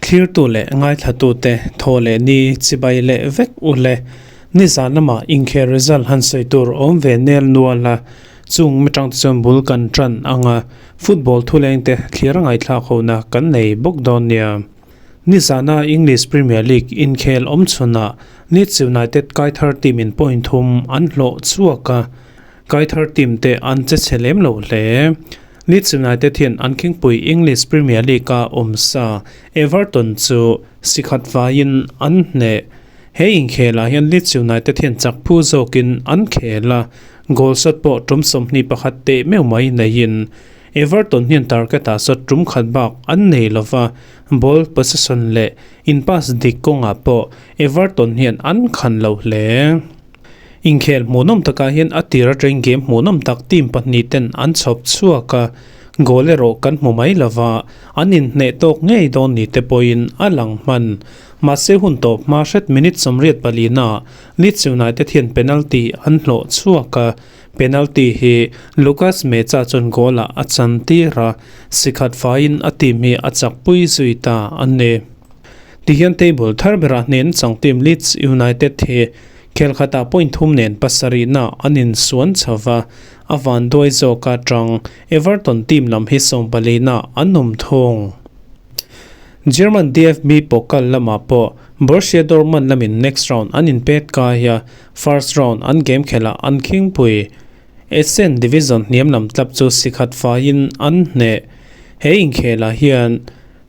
Thlirtu leh ngaithlatute thaw leh ni chibai leh vek u le. Nizan lama inkhel result han sawi tur awm ve nel nual a, chung mitangte chuan bul kan tan ang a, football thulengte thlir a ngaihthlak hona kan nei bawk dawn nia. Nizana English Premier League inkhel awm chhunah Leeds United kaithar team in point thum an hlawh chhuak a, Kaithar team te an che chhe lem lo hle. Leeds United hian an khingpui English Premier League-a awm sa Everton chu sikhat vaiin an hneh. He inkhelah hian Leeds United hian chak phu zawkin an khel a, goal shot pawh tum 21 teh meuh mai neiin Everton hian target-ah shot tum khat bak an nei lova, ball possession leh in pass dik kawngah pawh Everton hian an khan lo hle. Inkhel hmuhnawm takah hian a tir atangin game hmuhnawm tak team pahnih ten an chhawp chhuak a, goal erawh kan hmu mai lova, an inhneh tawk ngei dawn ni te pawhin a lang hman. Mahse hun tawp hma hret minute 84 na Leeds United hian penalty an hlawh chhuak a, penalty hi Lucas Mecha chuan goal ah a chan tir a, sikhat faiin a team hi a chakpui zui ta a ni. Tihian table thar berah hnen chang team Leeds United hi Khel khatah point thum nen pasarihna an insuan chho va, a van duai zawk atang Everton team lam hi sawmpalina an awm thung. German DFB Pokal lamah pawh Borussia Dortmund lamin next round an inpet kai a, first round an game khelhah an khingpui. Essen division hniam lam tlap chu sikhat faiin an hneh. He inkhelah hian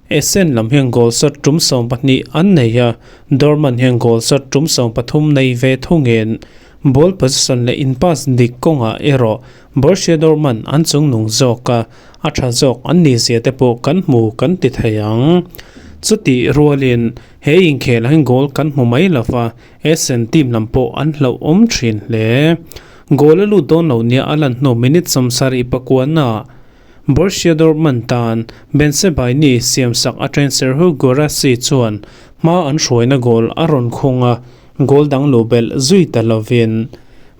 Essen lam hian goal shot tum 12 an nei a, Dortmund hian goal shot tum 13 nei ve thungin ball possession leh in pass dik kawngah erawh Borussia Dortmund an chungnung zawk a, a tha zawk an nih zia te pawh kan hmu kan ti thei ang. Chutih rualin he inkhelah hian goal kan hmu mai lova, Essen team lam pawh an hlauhawm thin hle. Goal a lut dawn lo nia a lan hnu minute 79 ah Borussia Dortmund tan Bensebaini siamsak a train Serhou Guirassy chuan hma an hruaina goal a rawn khung a, goal dang luh belh zui ta lovin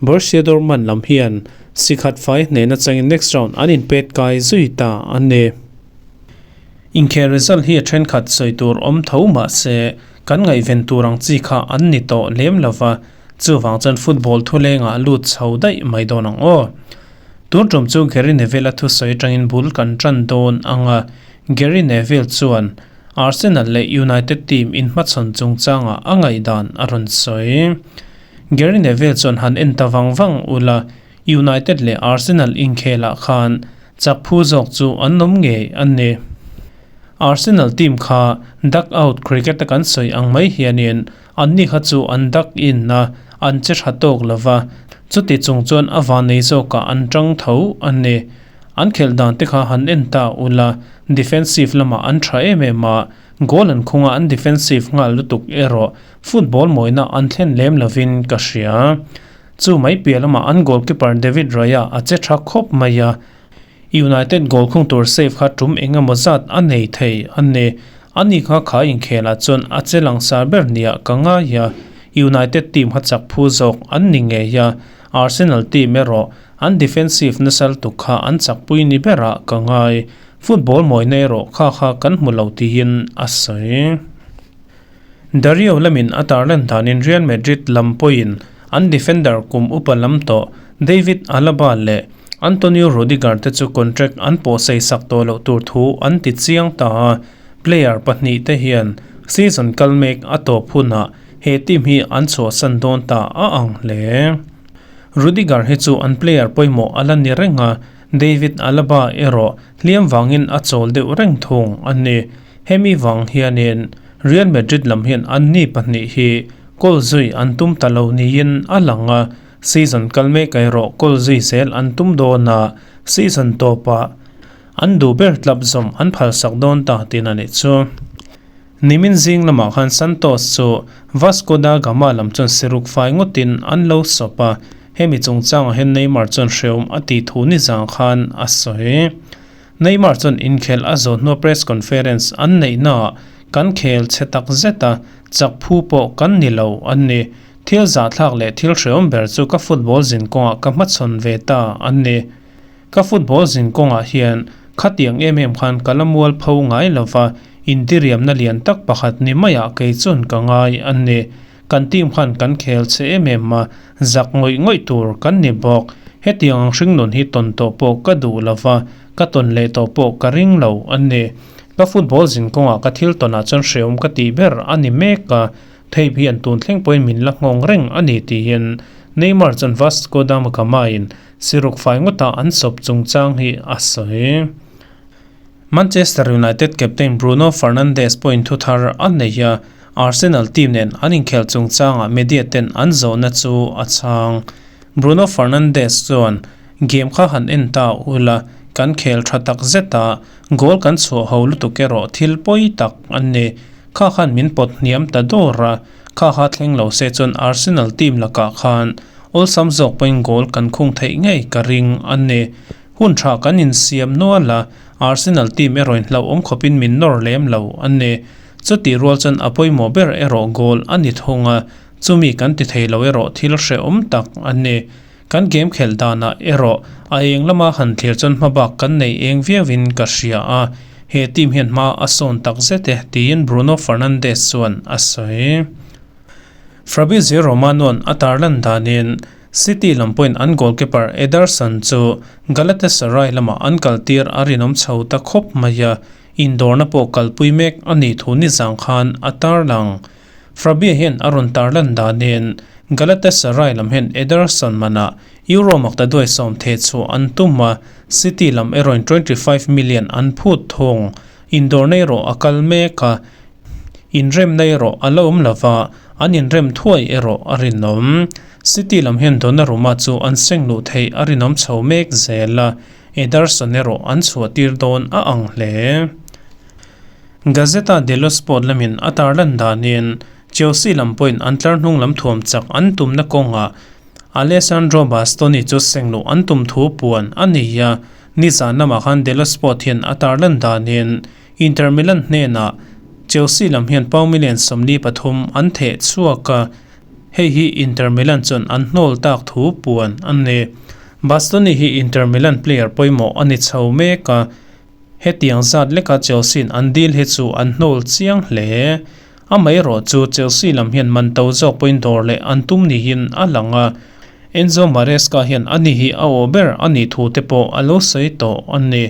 Borussia Dortmund lam hian sikhat fai hnehna changin next round an inpet kai zui ta a ni. Inkhel result hi a thenkhat sawi tur awm tho mah se kan ngaihven tur ang chi kha an ni tawh lem lova, chuvang chuan football thulengah lut chho daih mai dawn ang aw. Tun tum chu Gary Neville-a thusawi atangin bul kan tan dawn ang a, Gary Neville chuan Arsenal leh United team inhmachhawn chungchangah a ngaihdan a rawn sawi. Gary Neville chuan han en ta vang vang ula, United leh Arsenal inkhelah khan chak phu zawk chu an awm ngei a ni. Arsenal team kha duck out cricket a kan sawi ang mai hianin Anni kha chu an dak in a, an che tha tawk lo va, chuti chung chuan a vanei zawkah an tang tho a ni. An khelh dan te kha han en ta ula, defensive lamah an tha em em a, goal an khunga an defensive nghal lutuk erawh football mawina an thlen lem lovin ka hria. Chu mai piah lamah an goalkeeper David Raya a che tha khawp mai a, United goal khung tur save kha tum eng emaw zat a nei thei a ni. Ani kha kha inkhelah chuan a che langsar ber nia ka ngai a, United team kha chak phu zawk an ni ngei a, Arsenal team erawh an defensive nasa lutuk kha an chakpui ni berah ka ngai. Football mawina erawh kha kha kan hmu lo tiin a sawi. Dario lamin a tarlan danin Real Madrid lam pawhin an defender kum upa lam tawh David Alaba leh Antonio Rudiger te chu contract an pawhsei sak tawh loh tur thu an ti chiang ta a, player pahnih te hian season kal mek a tawp hunah he team hi an chhuahsan dawn ta a ang hle. Rudiger hi chu an player pawimawh a la ni reng a, David Alaba erawh hliam vangin a chawl deuh reng thung a ni. Hemi vang hianin Real Madrid lam hian anni pahnih hi goal zui an tum ta lo niin a lang a, season kal mek erawh goal zui zel an tum dawn a, season tawpah an duh ber tlap zawm an phalsak dawn ta tin a nih chu. Nimin zing lamah khan Santos chu Vasco da Gama lam chuan siruk fai ngawtin an lo sawp a, hemi chungchangah hian Neymar chuan hreawm a tih thu nizang khan a sawi. Neymar chuan inkhel a zawh hnua press conference an neihnaah kan khel chhe tak zet a, chak phu pawh kan ni lo a ni. Thil zahthlak leh thil hreawm ber chu ka football zin kawngah ka hmachhawn ve ta a ni. Ka football zin kawngah hian khatiang em em khan ka la mual pho ngai lova, intiriamna lian tak pakhat ni maiah kei chuan ka ngai a ni. Kan team khan kan khel che em em a, zak ngawih ngawih tur kan ni bawk. Hetiang ang hringnun hi tawn tawh pawh ka duh lova, ka tawn leh tawh pawh ka ring lo a ni. Ka football zin kawngah ka thil tawnah chuan hrehawm ka tih ber a ni mek a, Theip hian tun thleng pawhin min la nghawng reng a ni tiin Neymar chuan Vasco da Gama-in siruk fai ngawta an sawp chungchang hi a sawi. Manchester United captain Bruno Fernandes pawhin thu thar a nei a, Arsenal team nen an inkhelh chungchangah media ten an zawhna chu a chhang. Bruno Fernandes chuan, Game kha han en ta ula, kan khel tha tak zet a, goal kan chhuah ho lutuk erawh thil pawi tak a ni. Kha khan min pawt hniam ta dawr a, kha kha thleng lo se chuan Arsenal team lakah khan awlsam zawk pawhin goal kan khung theih ngei ka ring a ni. Hun tha kan insiam nual a, Arsenal team erawhin hlauhawm khawpin min nawr lem lo a ni. Chutih rual chuan a pawimawh ber erawh goal a ni thung a, chumi kan ti thei lo erawh thil hrehawm tak a ni. Kan game khelh danah erawh a eng lama han thlir chuan hmabak kan nei eng viauin ka hria a, he team hian hma a sawn tak zet e, tiin Bruno Fernandes chuan a sawi. Fabrizio Romano-a'n a tarlan danin City lam pawhin an goalkeeper Ederson chu Galatasaray lamah an kaltir a rinawm chho ta khawp mai a, indawrna pawh kalpui mek a nih thu nizang khan a tarlang. Fabia hian a rawn tarlan danin Galatasaray lam hian Ederson manah Euro makta duai sawm theh chhuah an tum a, City lam erawhin 25 million an phut thung. Indawrna erawh a kal mek a, inremna erawh a la awm lova, an inrem thuai erawh a rinawm. City lam hian Donnarumma chu an seng luh theih a rinawm chho mek zel a, Ederson erawh an chhuah tir dawn a ang hle. Gazzetta dello Sport lamin a tarlan danin Chelsea lam pawhin an tlar hnung lam thuam chak an tumna kawngah Alessandro Bastoni chu seng luh an tum thu puan a ni a. Nizan lamah khan Dello Sport hian a tarlan danin Inter Milan hnenah Chelsea lam hian pound million 43 an theh chhuak a, hei hi Inter Milan chuan an hnawl tak thu puan a ni. Bastoni hi Inter Milan player pawimawh a ni chho mek a. Hetiang zat leka Chelsea-in an deal hi chu an hnawl chiang hle. Amaherawh chu Chelsea lam hian man to zawk pawhin dawr leh an tum niin a lang a, Enzo Maresca hian ani hi a aw ber a nih thu te pawh a lo sawi tawh a ni.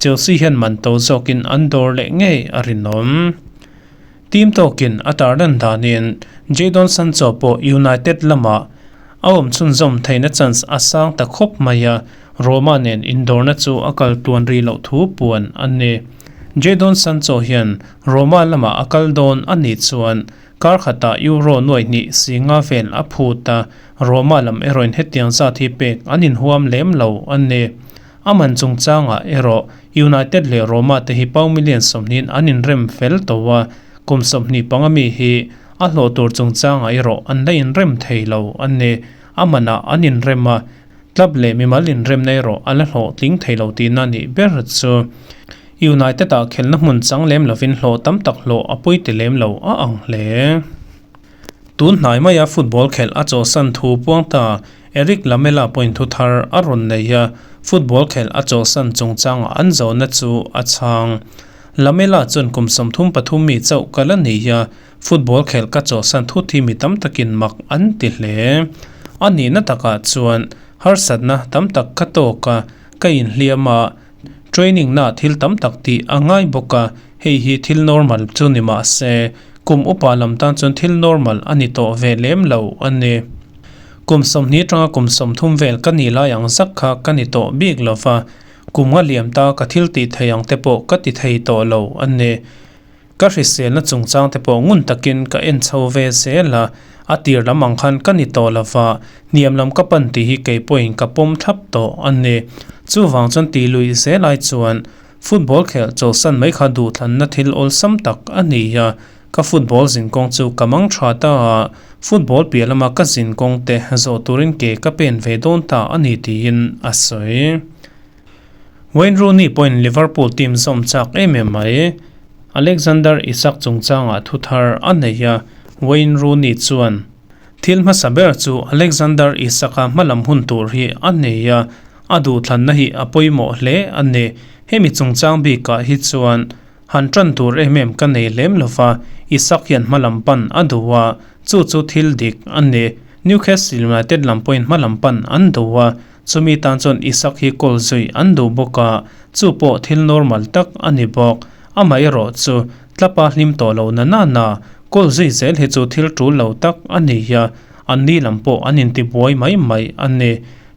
Chelsea hian man to zawkin an dawr leh ngei a rinawm. Team tawkin a tarlan danin Jadon Sancho pawh United lamah a awm chhunzawm theihna chance a sang ta khawp mai a, Roma nen indawrna chu a kal tluan rih loh thu puan a ni. Jadon Sancho hian Roma lamah a kal dawn a nih chuan kar khatah Euro nuaih hnih si nga vel a phut a, Roma lam erawhin hetiang zat hi pek an inhuam lem lo a ni. A man chungchangah erawh United leh Roma te hi pound million sawmhnihin an inrem fel tawh a, kum 25 mi hi a hlawh tur chungchangah erawh an la inrem thei lo a ni. A manah an inrem a, Club leh mimal inremna erawh a la hlawhtling thei lo tihna a nih ber chu United-ah khelhna hmun chang lem lovin hlawh tam tak hlawh a pawi ti lem lo a ang hle. Tun hnai maia football khelh a chawhsan thu puang ta Eric Lamela pawhin thu thar a rawn nei a, football khelh a chawhsan chungchangah an zawhna chu a chhang. Lamela chuan kum 33 mi chauh ka la nei a, Football khelh ka chawhsan thut hi mi tam takin mak an ti hle. A nihna takah chuan harsatna tam tak ka tawk a, ka inhliam a, training na thil tam tak tih a ngai bawk a, hei hi thil normal chu ni mah se, kum upa lam tan chuan thil normal a ni tawh ve lem lo a ni. Kum 20 atanga kum 30 vel ka nih lai ang zak kha ka ni tawh bik lo va, kum nga liam ta ka thil tih thei ang te pawh ka ti thei tawh lo a ni. Ka hriselna chungchang te pawh ngun takin ka en chho ve zel a, a tir lam ang khan ka ni tawh lova, hniam lam ka pan tih hi kei pawhin ka pawm thlap tawh a ni. Chuvang chuan tih luih zel ai chuan football khelh chawlhsan mai kha duhthlanna thil awlsam tak a ni a, ka football zinkawng chu ka mang tha ta a, football piah lama ka zinkawng te zawh turin ke ka pen ve dawn ta a ni tiin a sawi. Wayne Rooney pawhin Liverpool team zawm chak em em mai. Alexander Isak chungchangah thu thar a nei a, Wayne Rooney chuan, Thil hmasa ber chu Alexander Isak-a hmalam hun tur hi a nei a, A duhthlanna hi a pawimawh hle a ni. Hemi chungchang bikah hi chuan han tan tur em em ka nei lem lo va, Isak hian hma lam pan a duh a, chu chu thil dik a ni. Newcastle United lam pawhin hma lam pan an duh a, chumi tan chuan Isak hi kawl zui an duh bawk a, chu pawh thil normal tak a ni bawk. Amaherawh chu tlapa hlim tawh lo na na na, kawl zui zel hi chu thil tul lo tak a ni a, anni lam pawh an intibuai mai mai a ni.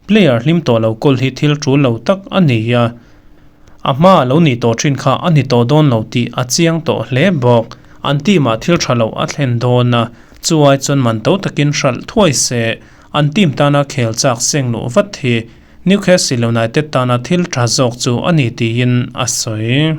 Player hlim tawh lo kawl hi thil tul lo tak a ni a, a hma a lo nih tawh thin kha a ni tawh dawn lo tih a chiang tawh hle bawk. An team ah thil tha lo a thlen dawn a, chu ai chuan man to takin hralh thuai se, an team tana khel chak seng luh vat hi Newcastle United tana thil tha zawk chu a ni tiin a sawi.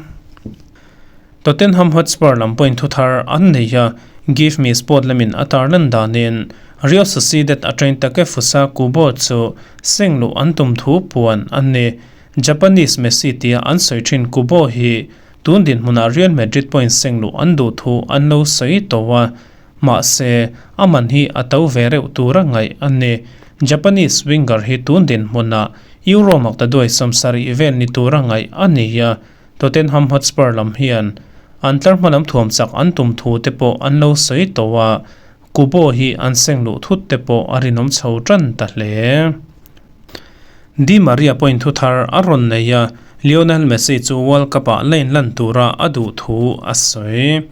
Tottenham Hotspur lam pawhin thu thar an nei a, Give Me Sport lamin a tarlan danin Real Sociedad atangin Takefusa Kubo chu seng luh an tum thu puan a ni. Japanese Messi tia an sawi thin Kubo hi tun dinhmunah Real Madrid pawhin seng luh an duh thu an lo sawi tawh a, mahse a man hi a to ve reuh tura ngaih a ni. Japanese winger hi tun dinhmunah Euro maktaduai 70 vel ni tura ngaih a ni a, Tottenham Hotspur lam hian an tlarhma lam thuam chak an tum thu te pawh an lo sawi tawh a, Kubo hi an seng luh thut te pawh a rinawm chho tan ta hle. Di Maria pawhin thu thar a rawn nei a, Lionel Messi chu World Cup-ah line lan tura a duh thu a sawi.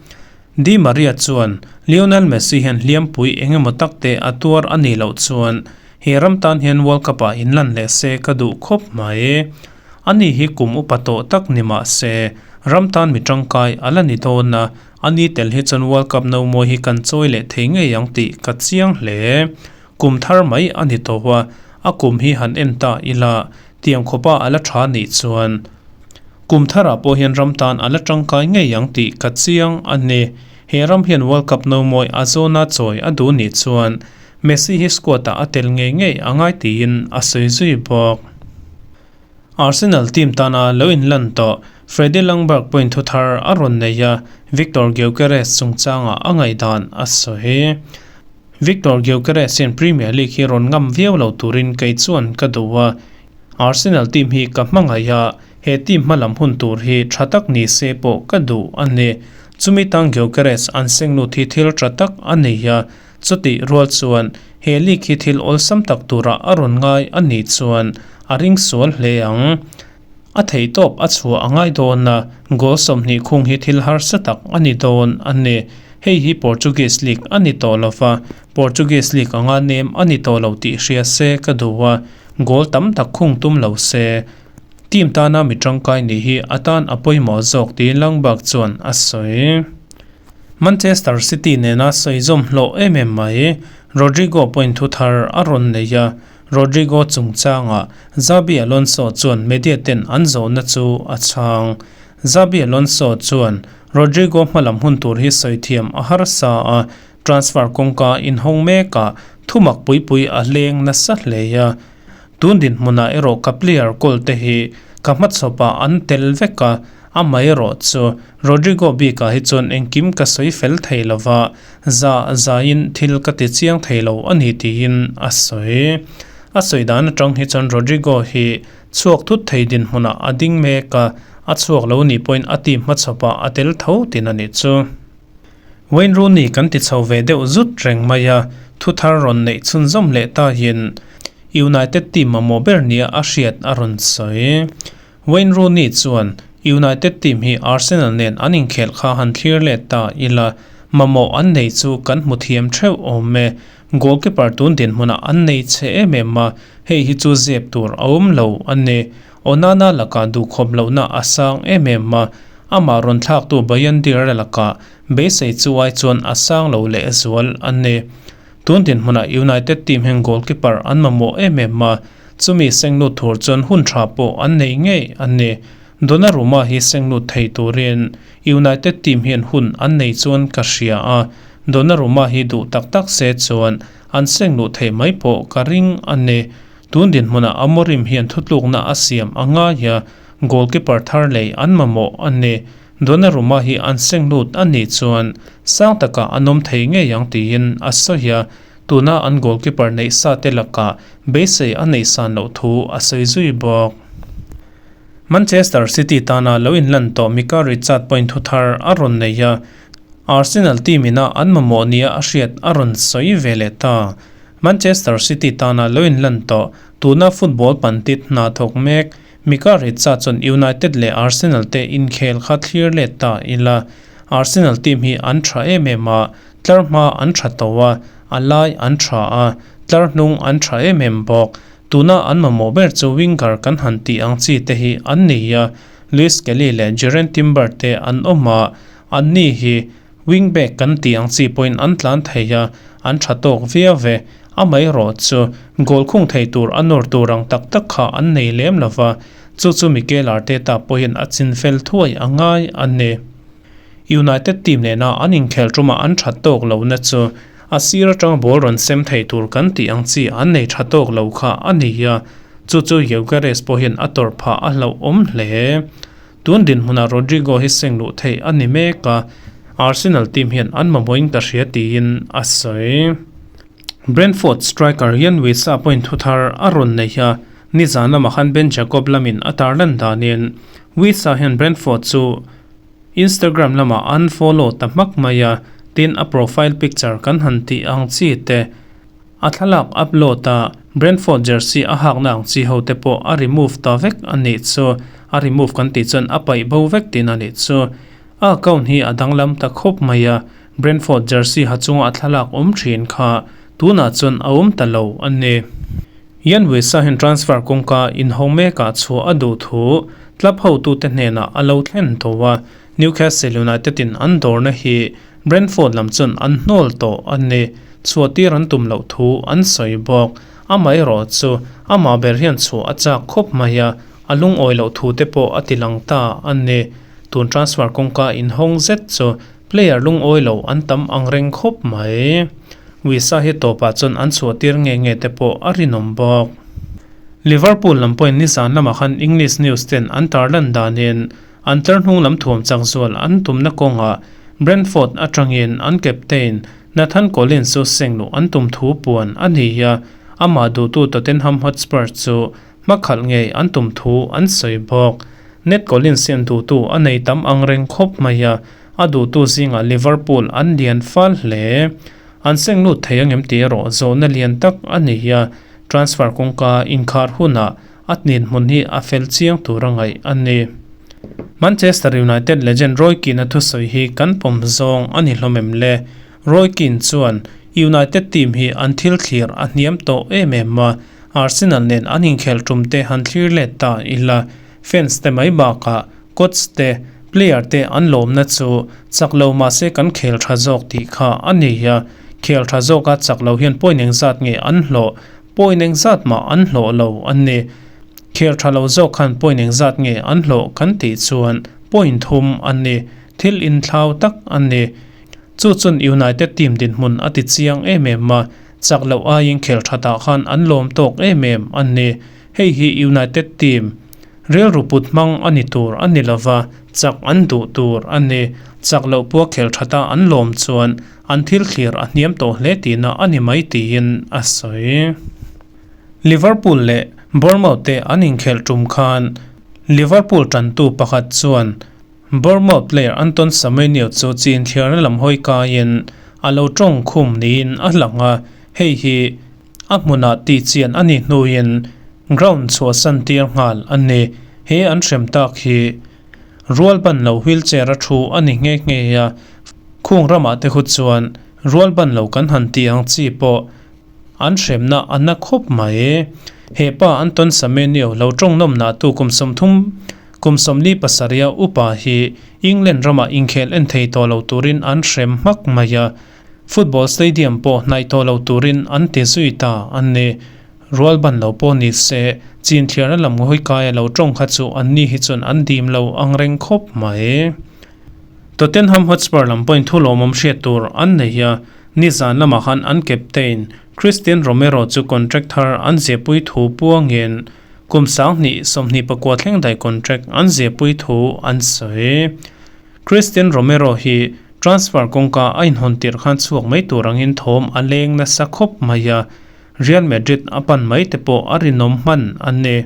Di Maria chuan Lionel Messi hian hliampui eng emaw tak te a tuar a nih loh chuan he ram tan hian World Cup-ah inlan leh se ka duh khawp mai. Ani hi kum upa tawh tak ni mah se, ram tan mi tangkai a la ni dawn a, ani tel hi chuan World Cup no mawi hi kan chawi leh thei ngei ang tih ka chiang hle. Kum thar mai a ni tawh a, a kum hi han en ta ila, tiang khawpa a la tha nih chuan kum tharah pawh hian ram tan a la tangkai ngei ang tih ka chiang a ni. He ram hian World Cup no mawi a zawna chawi a duh nih chuan Messi hi squad-ah a tel ngei ngei a ngai tiin a sawi zui bawk. Arsenal team tana lo inlan tawh Freddie Ljungberg pawhin thu thar a rawn nei a, Viktor Gyökeres chungchangah a ngaihdan a sawi. Viktor Gyökeres hian Premier League hi rawn ngam viau lo turin kei chuan ka duh a, Arsenal team hi ka hmangaih a, he team hmalam hun tur hi tha tak ni se pawh ka duh a ni. Chumi tang Gyökeres an seng lut hi thil tha tak a nei a, Chutih rual chuan he league hi thil awlsam tak turah a rawn ngai a nih chuan a ring sual hle ang. A theihtawp a chhuah a ngai dawn a, goal 20 khung hi thil harsa tak a ni dawn a ni. Hei hi Portuguese league a ni tawh lo va, Portuguese league anga nem a ni tawh lo tih hria se ka duh a, goal tam tak khung tum lo se. Team tana mi tangkai nih hi a tan a pawimawh zawk tiin Langberg chuan a sawi. Manchester City nena sawizawm hlawh em em mai Rodrigo pawhin thu thar a rawn nei a, Rodrigo chungchangah Xabi Alonso chuan media ten an zawhna chu a chhang. Xabi Alonso chuan Rodrigo hmalam hun tur hi sawi thiam a harsa a, transfer kawngka inhawng mekah thumak pui pui a leng nasa hle a. Tun dinhmunah erawh ka player kawl te hi ka hmachhawpah an tel vek a, amaherawh chu Rodrigo bikah hi chuan engkim ka sawi fel thei lo va, za zaiin thil ka ti chiang thei lo a ni tiin a sawi. A sawi dan atang hi chuan Rodrigo hi chhuak thut thei dinhmunah a ding mek a, a chhuak lo nih pawhin a team hmachhawpah a tel tho tin a nih chu. Wayne Rooney kan ti chho ve deuh zut reng mai a, thu thar rawn neih chhunzawm leh tahin United team mamawh ber nia a hriat a rawn sawi. Wayne Rooney chuan United team hi Arsenal nen an inkhelh kha han thlir let ta ila, mamawh an nei chu kan hmu thiam theuh awm e. Goalkeeper tun dinhmunah an nei che em em a, hei hi chu zep tur a awm lo a ni. Onana lakah duhkhawp lohna a sang em em a, amah rawn thlaktu Bayindir lakah beisei chu ai chuan a sang lo lehzual a ni. Tun dinhmunah United team hian goalkeeper an mamawh em em a, chumi seng lut tur chuan hun tha pawh an nei ngei a ni. Donnarumma hi seng lut thei turin United team hian hun an nei chuan ka hria a, Donnarumma hi duh tak tak se chuan an seng luh theih mai pawh ka ring a ni. Tun dinhmunah Amorim hian thutlukna a siam a ngai a, goalkeeper thar lei an mamawh a ni. Donnarumma hi an seng lut a nih chuan sang takah an awm thei ngei ang tiin a sawi a. tuna an goalkeeper neih sa te lakah beisei a neih san loh thu a sawi zui bawk. Manchester City tana lo inlan tawh Mika Richard pawhin thu thar a rawn nei a, Arsenal team ina an mamawh nia a hriat a rawn sawi ve leh ta. Manchester City tana lo inlan tawh tuna football pantit hna thawk mek Mika Richard chuan United leh Arsenal te inkhel kha thlir let ta ila. Arsenal team hi an tha em em a, tlar hma an tha tawh a, a lai an tha a, tlar hnung an tha em em bawk. Tuna an mamawh ber chu winger kan han tih ang chi te hi an ni a, Luis Kelly leh Jurrien Timber te an awm a, anni hi wing back kan tih ang chi pawhin an tlan thei a, an tha tawk viau ve. Amaherawh chu goal khung thei tur a nawr tur ang tak tak kha an nei lem lo va, chu chu Mikel Arteta pawhin a chin fel thuai a ngai a ni. United team nena an inkhelh tumah an that tawk lohna chu a sir atanga ball rawn sem thei tur kan tih ang chi an nei tha tawk lo kha a ni a, chu chu Gyökeres pawhin a tawrh phah a hlauhawm hle. Tun dinhmunah Rodrigo hi seng luh theih a ni mek a, Arsenal team hian an mamawhin ka hria tiin a sawi. Brentford striker Yann Wissa pawhin thu thar a rawn nei a, nizan lamah khan Ben Jacob lamin a tarlan danin Wissa hian Brentford chu Instagram lamah an follow ta hmak mai a, tin a profile picture kan han tih ang chi te, a thlalak upload a Brentford jersey a hakna ang chi ho te pawh a remove ta vek a nih chu, a remove kan tih chuan a paih bo vek tihna a nih chu. A account hi a danglam ta khawp mai a, Brentford jersey ha chunga a thlalak awm thin kha tunah chuan a awm ta lo a ni. Yann Wissa hian transfer kawngka inhawng mekah chhuah a duh thu club hotute hnenah a lo thlen tawh a, Newcastle United in an dawrna hi Brentford lam chuan an hnawl tawh a ni. Chhuah tir an tum loh thu an sawi bawk. Amaherawh chu amah ber hian chhuah a chak khawp mai a, a lungawi loh thu te pawh a ti lang ta a ni. Tun transfer kawngka inhawng zet chu Player lungawi lo an tam ang reng khawp mai. Wissa hi tawpah chuan an chhuah tir nge nge te pawh a rinawm bawk. Liverpool lam pawhin nizan lamah khan English news ten an tarlan danin an tlar hnung lam thuam chak zual an tumna kawngah Brentford atangin an captain Nathan Collins chu seng luh an tum thu puan a ni a, amah duhtu Tottenham Hotspur chu Hmakhalh ngei an tum thu an sawi bawk. Ned Collins hian duhtu a nei tam ang reng khawp mai a, a duhtu zingah Liverpool an lian fal hle. An seng lut thei angem tih erawh zawhna lian tak a ni a, transfer kawngka inkhar hunah a tninhmun hi a fel chiang tur a ngaih a ni. Manchester United legend Roy Keane-a thusawi hi kan pawm zawng a ni hlawm em le? Roy Keane chuan United team hi an thil thlir a hniam tawh em em a, Arsenal nen an inkhelh tum te han thlir let ta ila, fans te mai bakah coach te, player te an lawmna chu chak lo mahse kan khel tha zawk tih kha a ni a, khel tha zawka chak lo hian point engzat nge an hlawh, point engzat mah an hlawh lo a ni. Khel tha lo zawk khan point engzat nge an hlawh kan tih chuan point thum a ni, thil inthlau tak a ni. Chu chuan United team dinhmun a ti chiang em em a, chak loh aiin khel thatah khan an lawm tawk em em a ni. Hei hi United team rilru put hmang a ni tur a ni lova, chak an duh tur a ni. Chak loh pawh khel thata an lawm chuan an thil thlir a hniam tawh hle tihna a ni mai tiin a sawi. Liverpool leh Bournemouth te an inkhelh tum khan Liverpool tantu pakhat chuan Bournemouth player Anton Semenyo chu chin thiarna lam hawi kaiin a lo tawng khum niin a lang a, hei hi a hmunah tihchian a nih hnuin ground chhuahsan tir nghal a ni. He an hrem tak hi rual ban lo wheelchair a thu a ni nghe nghe a, khung ramah te khu chuan rual ban lo kan han tih ang chi pawh An hremna a na khawp mai. He pa Anton Semenyo lo tawng nawm nah tu kum 30 kum 47 a upa hi England ramah inkhel en thei tawh lo turin an hrem hmak mai a, football stadium pawh hnaih tawh lo turin an ti zui ta a ni. Rual ban lo pawh ni se, chin thliarna lam ngawi kaia lo tawng kha chu anni hi chuan an dim lo ang reng khawp mai. Tottenham Hotspur lam pawhin thu lawmawm hriat tur an nei a, nizan lamah khan an captain Cristian Romero chu contract thar an ziahpui thu puangin kum 2024 thleng daih contract an ziahpui thu an sawi. Cristian Romero hi Transfer kawngka a inhawn tirh khan chhuak mai tur angin thawm a leng nasa khawp mai a, Real Madrid a pan mai te pawh a rinawm hman a ni.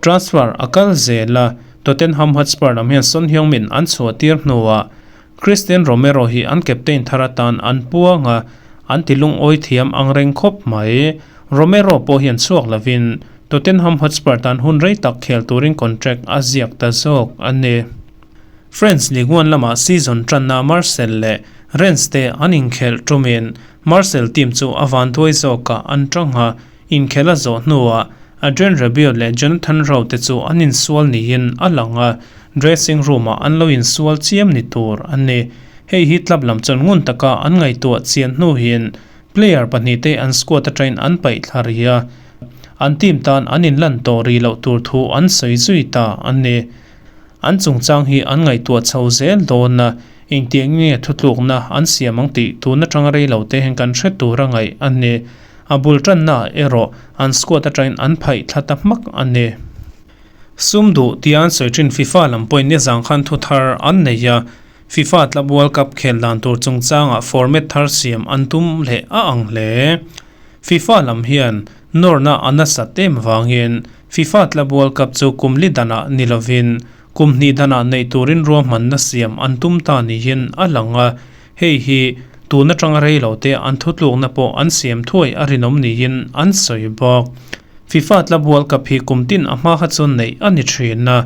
Transfer a kal zel a, Tottenham Hotspur lam hian Son Heung-min an chhuah tir hnuah Cristian Romero hi an captain thar atan an puang a, an ti lungawi thiam ang reng khawp mai. Romero pawh hian chhuak lovin Tottenham Hotspur tan hun rei tak khel turin contract a ziak ta zawk a ni. French Ligue 1 lamah season tanna Marseille leh Rennes te an inkhelh tumin Marseille team chu a vanduai zawkah an tang a, inkhel a zawh hnuah Adrien Rabiot leh Jonathan Rowe te chu an insual niin a lang a, dressing room-ah an lo insual chiam ni tur a ni. Hei hi club lam chuan ngun taka an ngaihtuah chian hnuin player pahnihte an squad atangin an paih thla rih a, an team tan an inlan tawh rih loh tur thu an sawi zui ta a ni. An chungchang hi an ngaihtuah chho zel dawn a, engtiang nge thutlukna an siam ang tih tun atanga rei lo te hian kan hre tur a ngaih a ni. A bul tanna erawh an squad atangin an phaih thla ta hmak a ni. Sum duh tia an sawi thin FIFA lam pawhin nizang khan thu thar an nei a, FIFA Club World Cup khel dan tur chungchangah format thar siam an tum leh a ang hle. FIFA lam hian nawrna a nasat em vangin FIFA Club World Cup chu kum li danah ni lovin kum hnih danah neih turin ruahmanna siam an tum ta niin a lang a, hei hi tun atanga rei lo te an thutlukna pawh an siam thuai a rinawm niin an sawi bawk. FIFA Club World Cup hi kum tin a hma kha chuan neih a ni thin a,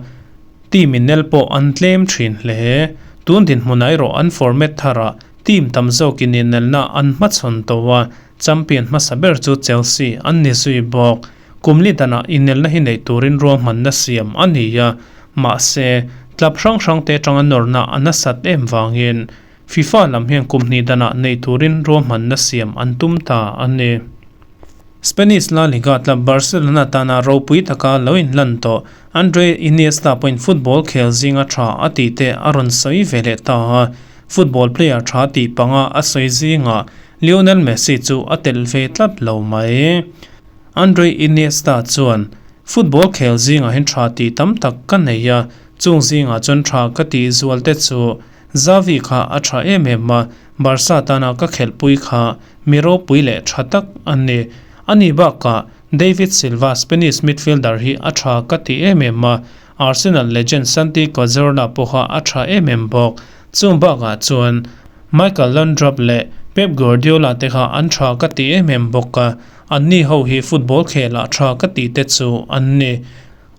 team inel pawh an tlem thin hle. Tun dinhmunah erawh an format tharah team tam zawkin inelna an hmachhawn tawh a, champion hmasa ber chu Chelsea an ni zui bawk. Kum li danah inelna hi neih turin ruahmanna siam a ni a, mahse, club hrang hrangte atanga nawrna a nasat em vangin FIFA lam hian kum hnih danah neih turin ruahmanna siam an tum ta a ni. Spanish La Liga club Barcelona tana ropui taka lo inlan tawh Andre Iniesta pawhin football khel zinga tha a tih te a rawn sawi ve leh ta a, football player tha tih panga a sawi zingah Lionel Messi chu a telh ve tlat lo mai. Andre Iniesta chuan, Football khel zingah hian tha tih tam tak ka nei a, chung zingah chuan tha ka tih zual te chu Xavi kha a tha em em a, Barca tana ka khelhpui kha mi ropui leh tha tak a ni. Ani bakah David Silva Spanish midfielder hi a tha ka ti em em a, Arsenal legend Santi Cazorla pawha a tha em em bawk. Chung bakah chuan Michael Laudrup leh Pep Guardiola te kha an tha ka ti em em bawk a, Anni ho hi football khelah tha ka tih te chu an ni.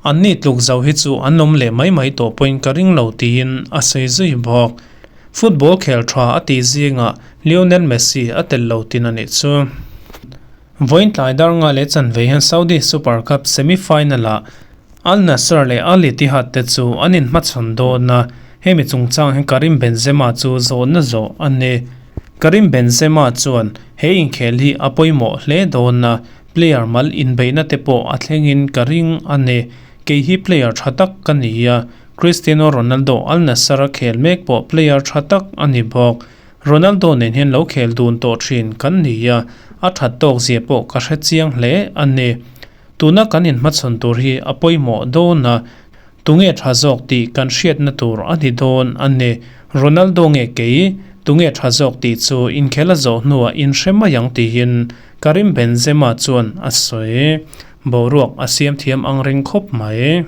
Anni tluk zo hi chu an awm leh mai mai tawh pawhin ka ring lo tiin a sawi zui bawk. Football khel tha a tih zingah Lionel Messi a tel lo tin a nih chu. Vawiin tlai dar nga leh chanve hian Saudi Super Cup semi final-ah Al Nassr leh Al Ittihad te chu an inhmachhawn dawn a, hemi chungchang hian Karim Benzema chu zawhna zawh a ni. Karim Benzema chuan he inkhel hi a pawimawh hle dawn a, player mal inbeihna te pawh a thlengin ka ring a ni. Kei hi player tha tak ka ni a, Cristiano Ronaldo Al Nassr a khel mek pawh player tha tak a ni bawk. Ronaldo nen hian lo khel dun tawh thin kan ni a, a that tawk zia pawh ka hre chiang hle a ni. Tuna kan inhmachhawn tur hi a pawimawh dawn a, Tunge tha zawk tih kan hriatna tur a ni dawn a ni. Ronaldo nge kei, tunge tha zawk tih chu inkhel a zawh hnuah in hre mai ang tiin Karim Benzema chuan a sawi. Boruak a siam thiam ang reng khawp mai.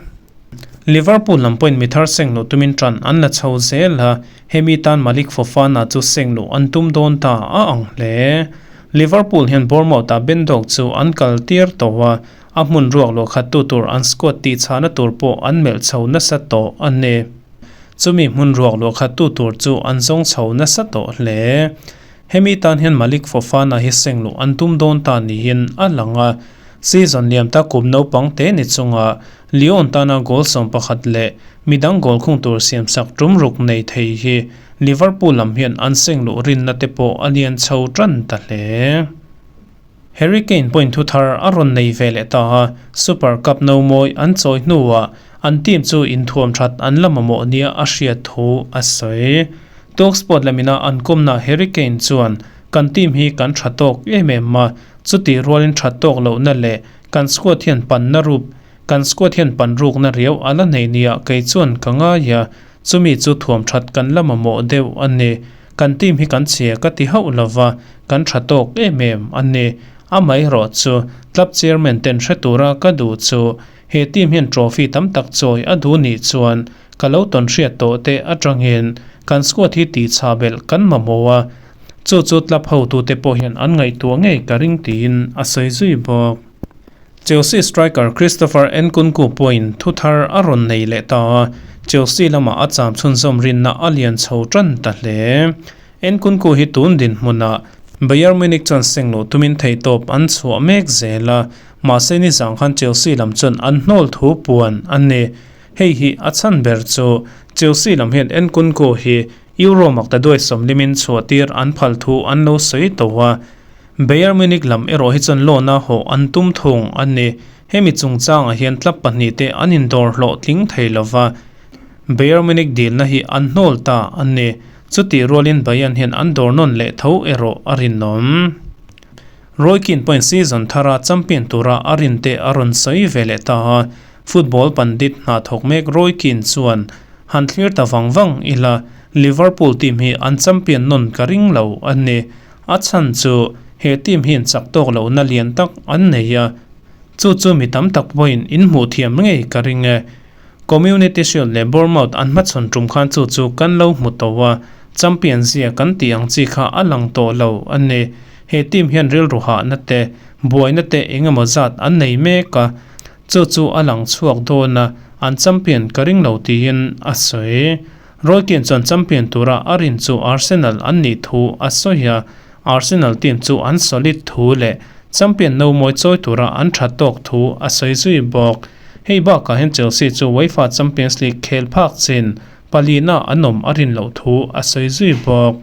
Liverpool lam pawhin mi thar seng luh tumin tan an la chho zel a, hemi tan Malick Fofana chu seng luh an tum dawn ta a ang hle. Liverpool hian Bournemouth-ah Ben Doak chu an kal tir tawh a, A hmun ruak luah khat tu tur an squad tih chhahna tur pawh an melh chho nasa tawh a ni. Chumi hmun ruak luah khat tu tur chu an zawng chho nasa tawh hle. Hemi tan hian Malick Fofana hi seng luh an tum dawn ta niin a lang a. Season liam ta kum naupang te ni chunga Lyon tana goal 11 leh midang goal khung tur siamsak tum ruk nei thei hi Liverpool lam hian an seng luh rinna te pawh a lian chho tan ta hle. Harry Kane pawhin thu thar a rawn nei ve leh ta a, Super Cup no mawi an chawi hnuah an team chu inthuam that an la mamawh nia a hriat thu a sawi. Talksport lamina an kawmna Harry Kane chuan, Kan team hi kan tha tawk em em a, chutih rualin tha tawk lohna leh kan squad hian panna rup kan squad hian pan rukna riau a la nei nia kei chuan ka ngai a, chumi chu thuam that kan la mamawh deuh a ni. Kan team hi kan chhia ka ti hauh lova, kan tha tawk em em a ni. Amaherawhchu, club chairman ten hre tura ka duh chu he team hian trophy tam tak chawi a duh nih chuan ka lo tawn hriat tawh te atangin kan squad hi tihchah belh kan mamawh a, chu chu club hotute pawh hian an ngaihtuah ngei ka ring tiin a sawi zui bawk. Chelsea striker Christopher Nkunku pawhin thu thar a rawn nei leh ta a, Chelsea lamah a cham chhunzawm rinna a lian chho tan ta hle. Nkunku hi tun dinhmunah Bayern Munich chuan sengluh tumin theihtawp an chhuah mek zel a, mahse nizang khan Chelsea lam chuan an hnawl thu puan a ni. Hei hi a chhan ber chu Chelsea lam hian Nkunku hi Euro maktaduai sawmlimin chhuahtir an phal thu an lo sawi tawh a, Bayern Munich lam erawh hi chuan loan a hawh an tum thung a ni. Hemi chungchangah hian club pahnihte an indawr hlawhtling thei lova, Bayern Munich dilna hi an hnawl ta a ni. Chutih rualin Bayern hian an dawr nawn leh tho erawh a rinawm. Roy Keane pawhin season thara champion tura a rinte a rawn sawi ve leh ta a, football pandit hna thawk mek Roy Keane chuan han thlir ta vang vang ila, Liverpool team hi an champion nawn ka ring lo a ni. A chhan chu he team hian chak tawk lohna lian tak an nei a, chu chu mi tam tak pawhin in hmuh thiam ngei ka ring e. Community Shield leh Bournemouth an hmachhawn tum khan chu chu kan lo hmu tawh a, champion zia kan tih ang chi kha a lang tawh lo a ni. He team hian rilru hahna te, buaina te eng emaw zat an nei mek a, chu chu a lang chhuak dawn a, an champion ka ring lo tiin a sawi. Roy Keane chuan champion tura a rin chu Arsenal an nih thu a sawi a, Arsenal team chu an solid thu leh champion no mawi chawi tura an tha tawk thu a sawi zui bawk. Hei bakah hian Chelsea chu UEFA Champions League khel phak chin palina an awm a rin loh thu a sawi zui bawk.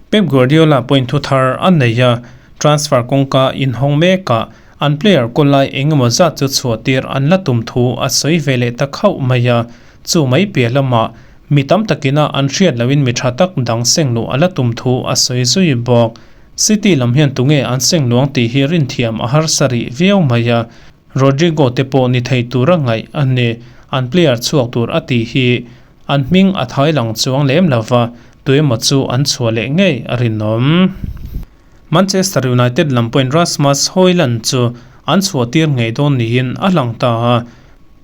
Pep Guardiola pawhin thu thar a nei a, transfer kawngka inhawng mekah an player kawlai engemaw zat chu chhuahtir an la tum thu a sawi ve leh ta khauh mai a. Chu mai piah lamah mi tam takina an hriat lohin mi tha tak dang seng luh a la tum thu a sawi zui bawk. City lam hian tunge an seng luang tih hi rinthiam a harsa rih viau mai a, Rodrigo te pawh ni thei tura ngaih a ni. An player chhuak tur a tih hi an hming a thai lang chuang lem lova, tuemaw chu an chhuah leh ngei a rinawm. Manchester United lam pawhin Rasmus Hojlund chu an chhuahtir ngei dawn niin a lang ta a.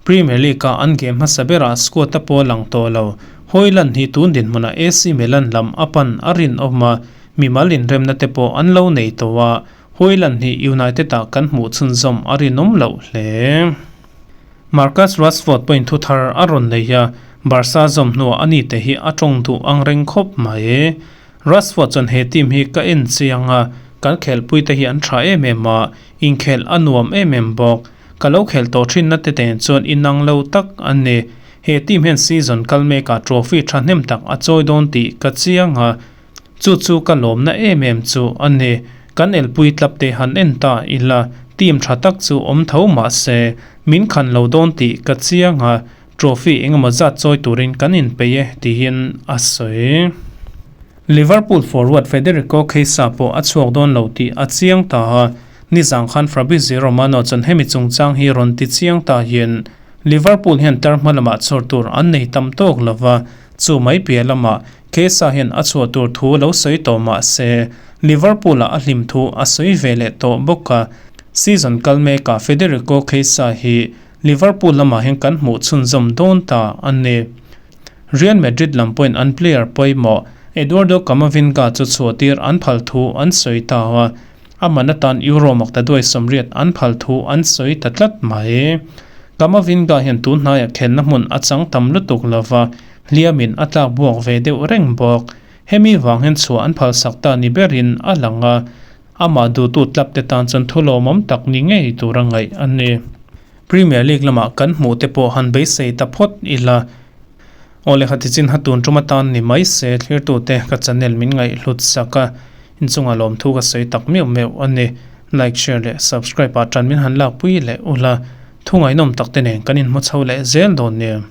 Premier League-a an game hmasa berah squad a pawh a lang tawh lo. Hojlund hi tun dinhmunah AC Milan lam a pan a rinawm a, mimal inremna te pawh an lo nei tawh a, Hojlund hi United-ah kan hmuh chhunzawm a rinawm loh hle. Marcus Rashford pawhin thu thar a rawn nei a, Barca zawm hnuah a nite hi a tawng duh ang reng khawp mai. Rashford chuan he team hi ka en chiang a, kan khelhpuite hi an tha em em a, inkhelh a nuam em em bawk. Ka lo khelh tawh thinna te ten chuan inang lo tak a ni. He team hian season kal mekah trophy thahnem tak a chawi dawn tih ka chiang a, chu chu ka lawmna em em chu a ni. Kan elpui tlap te han en ta ila, team tha tak chu awm tho mah se, min khan lo dawn tih ka chiang a, trophy engemaw zat chawi turin kan inpeih e tiin a sawi. Liverpool forward Federico Chiesa pawh a chhuak dawn lo tih a chiang ta a, Nizang khan Fabrizio Romano chuan hemi chungchang hi rawn ti chiang ta hian Liverpool hian tar hma lamah chhawr tur an nei tam tawk lo va, chu mai piah lamah Chiesa hian a chhuah tur thu lo sawi tawh mah se Liverpool-ah a hlim thu a sawi ve leh tawh bawk a. Season kal mekah Federico Chiesa hi Liverpool lamah hian kan hmuh chhunzawm dawn ta a ni. Real Madrid lam pawhin an player pawimawh Eduardo Camavinga chu chhuahtir an phal thu an sawi ta a. A man atan Euro makta duai sawmriat an phal thu an sawi ta tlat mai. Camavinga hian tun hnaiah khelna hmun a chang tam lutuk lova, hliamin a tlak buak ve deuh reng bawk. Hemi vang hian chhuah an phal sak ta ni berin a lang a, amah duhtu tlap te tan chuan thu lawmawm tak ni ngei tura ngaih a ni. Premier League lamah kan hmuh te pawh han beisei ta phawt ila. Aw lehkha tichin ha tun tum atan ni mai se thlirtute ka channel min ngaihhlut sak a, inchungah lawmthu ka sawi tak meuh meuh a ni. Like, share leh subscribe ah tan min han lakpui leh ula, thu ngaihnawm tak te nen kan inhmu chho leh zel dawn nia.